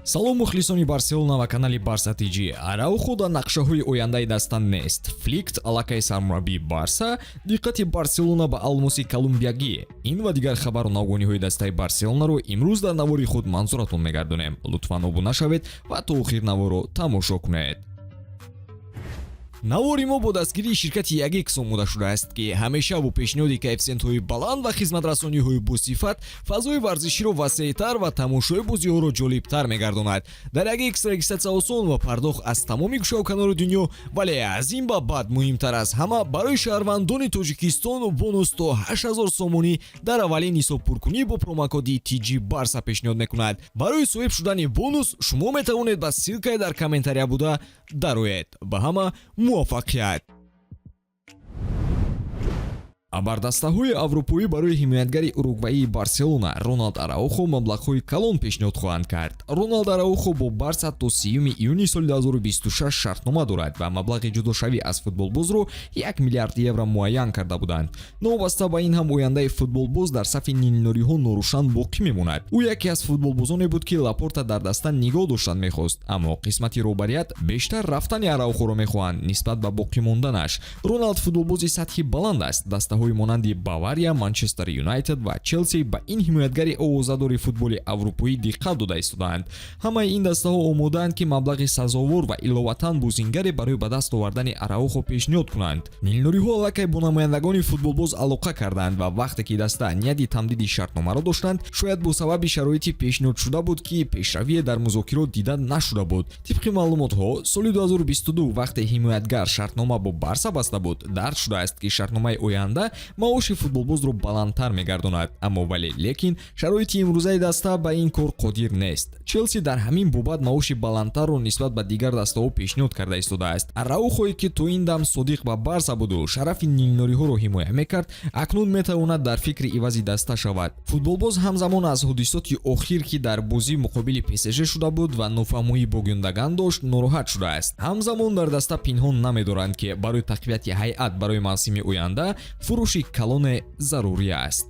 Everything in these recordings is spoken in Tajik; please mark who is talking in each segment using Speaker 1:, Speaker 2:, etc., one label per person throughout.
Speaker 1: Салом, мухлисони Барселона ва канали Барса ТЖ. Араухо дар нақшаҳои ояндаи даста нест. Фликт аллакай сармураббии Барса, диққати Барселона ба алмоси колумбиягӣ. Ин ва дигар хабару навгониҳои дастаи Барселонаро имрӯз дар навори худ манзуратон мегардонем. Лутфан обуна шавед ва то охир наворро тамошо кунед. Навори мо бо дастгирии ширкати Ягикс омода шудааст, ки ҳамеша бо пешниҳоди коэффисиентҳои баланд ва хизматрасониҳои босифат фазои варзиширо васеътар ва тамошои бозиҳоро ҷолибтар мегардонад. Дар Ягикс регистратсия осон ва пардохт аз тамоми гӯшаву канори дунё, вале аз ин ба баъд, муҳимтар аз ҳама, барои шаҳрвандони Тоҷикистон бонус то 8000 сомонӣ дар аввалин ҳисобпуркунӣ бо промокоди TG Барса пешниҳод мекунад. Барои соҳиб шудани бонус шумо метавонед ба ссылкаи дар комментария буда дароед. Ба ҳама муваффақият! Абардастаҳои аврупоӣ барои ҳимоятгари уругваии Барселона Роналд Араухо маблағҳои калон пешниҳод хоҳанд кард. Роналд Араухо бо Барса то 30 июни соли 2026 шартнома дорад ва маблағи ҷудошавӣ аз футболбозро 1 миллиард евро муайян карда буданд. Новобаста ба ин ҳам, ояндаи футболбоз дар сафи нилнуриҳо норӯшан боқӣ мемонад. Ӯ яке аз футболбозоне буд, ки Лапорта дар даста нигоҳ доштан мехост, аммо қисмати роҳбарият бештар рафтани Араухоро мехоҳанд, нисбат ба боқӣ монданаш. Роналд футболбози сатҳи баланд аст. Дастаҳои монанди Бавария, Манчестер Юнайтед ва Челси ба ин ҳимоятгари овозадори футболи аврупоӣ диққат дода истодаанд. Ҳамаи ин дастаҳо омодаанд, ки маблағи сазовор ва иловатан бозингаре барои ба даст овардани Араухо пешниҳод кунанд. Нилнуриҳо аллакай бо намояндагони футболбоз алоқа карданд ва вақте ки даста нияти тамдиди шартномаро доштанд, шояд бо сабаби шароити пешниҳодшуда буд, ки пешравие дар музокирот дида нашуда буд. Тибқи маълумотҳо, соли 2022, вақте ҳимоятгар шартнома бо Барса баста буд, дарк шудааст, ки шартномаи оянда маоши футболбозро баландтар мегардонад, аммо вале лекин шароити имрӯзаи даста ба ин кор қодир нест. Челси дар ҳамин бобат маоши баландтарро нисбат ба дигар дастаҳо пешниҳод карда истодааст. Араухое, ки то ин дам содиқ ба Барса буду шарафи нилнориҳоро ҳимоя мекард, акнун метавонад дар фикри ивази даста шавад. Футболбоз ҳамзамон аз ҳодисоти охир, ки дар бозӣ муқобили ПСЖ шуда буд ва нофаҳмоӣ бо Гюндаган дошт, нороҳат шудааст. Ҳамзамон дар даста пинҳон намедоранд, ки барои тақвияти ҳайат барои мавсими оянда фурӯши калоне зарурӣ аст.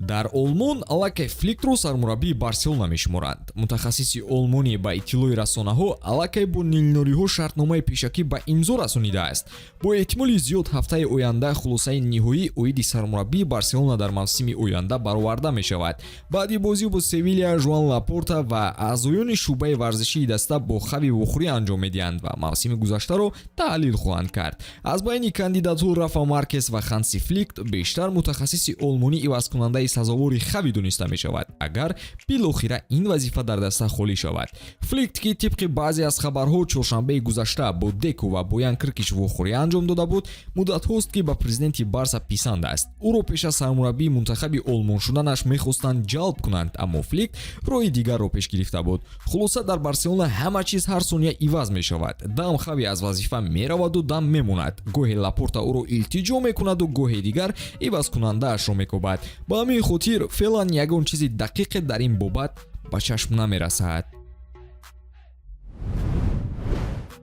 Speaker 1: Дар Олмон аллакай Фликтро сармураббии Барселона мешуморанд. Мутахассиси олмонӣ, ба иттилои расонаҳо, аллакай бо нилнориҳо шартномаи пешакӣ ба имзо расонидааст. Бо эҳтимоли зиёд ҳафтаи оянда хулосаи ниҳоӣ оиди сармураббии Барселона дар мавсими оянда бароварда мешавад. Баъди бозӣ бо Севилия Жуан Лапорта ва аъзоёни шӯъбаи варзишии даста бо Хави вохӯрӣ анҷом медиҳанд ва мавсими гузаштаро таҳлил хоҳанд кард. Аз байни кандидатҳо Рафа Маркес ва Ханси Фликт бештар мутахассиси олмонӣ ивазкунандаи сазовори Хави дониста мешавад, агар билохира ин вазифа дар даста холӣ шавад. Фликт, ки тибқи баъзе аз хабарҳо чоршанбеи гузашта бо Деку ва Боян Кркич вохӯрӣ анҷом дода буд, муддатҳост, ки ба президенти Барса писанд аст. Ӯро пеш аз сармураббии мунтахаби Олмон шуданаш мехостанд ҷалб кунанд, аммо Фликт роҳи дигарро пеш гирифта буд. Хулоса, дар Барселона ҳама чиз ҳар сония иваз мешавад. Дам Хави аз вазифа мераваду дам мемонад, гоҳе Лапорта ӯро илтиҷо мекунаду гоҳе дигар ивазкунандаашро мекобад. Ба ҳамин хотир феълан ягон чизи дақиқе дар ин бобат ба чашм намерасад.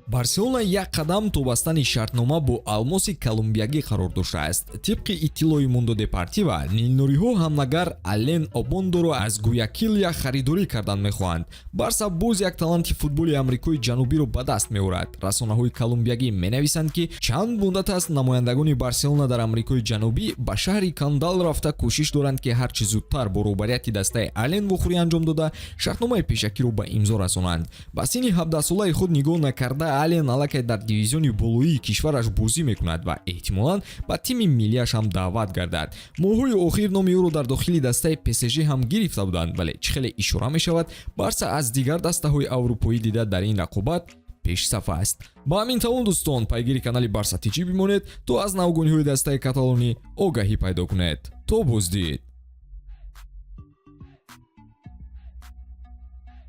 Speaker 1: Барселона як қадам то бастани шартнома бо алмоси колумбиягӣ қарор доштааст. Тибқи иттилои Мундо Депортива, нилнориҳо ҳамлагар Ален Обондоро аз Гуякилия харидорӣ кардан мехоҳанд. Барса боз як таланти футболи Амрикои Ҷанубиро ба даст меорад. Расонаҳои колумбиягӣ менависанд, ки чанд муддат аст намояндагони Барселона дар Амрикои Ҷанубӣ ба шаҳри Кандал рафта, кӯшиш доранд, ки ҳарчи зудтар бо роҳбарияти дастаи Ален вохӯрӣ анҷом дода, шартномаи пешакиро ба имзо расонанд. Ба синни 17-солаи худ нигоҳ накарда, Ален аллакай дар дивизиони болоии кишвараш бозӣ мекунад ва эҳтимолан ба тими миллиаш ҳам даъват гардад. Моҳҳои охир номи ӯро дар дохили дастаи ПСЖ ҳам гирифта буданд, вале чӣ хеле ишора мешавад, Барса аз дигар дастаҳои аврупоӣ дида дар ин рақобат пешсаф аст. Ба ҳамин тамом, дӯстон, пайгири канали Барса ТЖ бимонед, то аз навгониҳои дастаи каталонӣ огаҳӣ пайдо кунед. То боздид.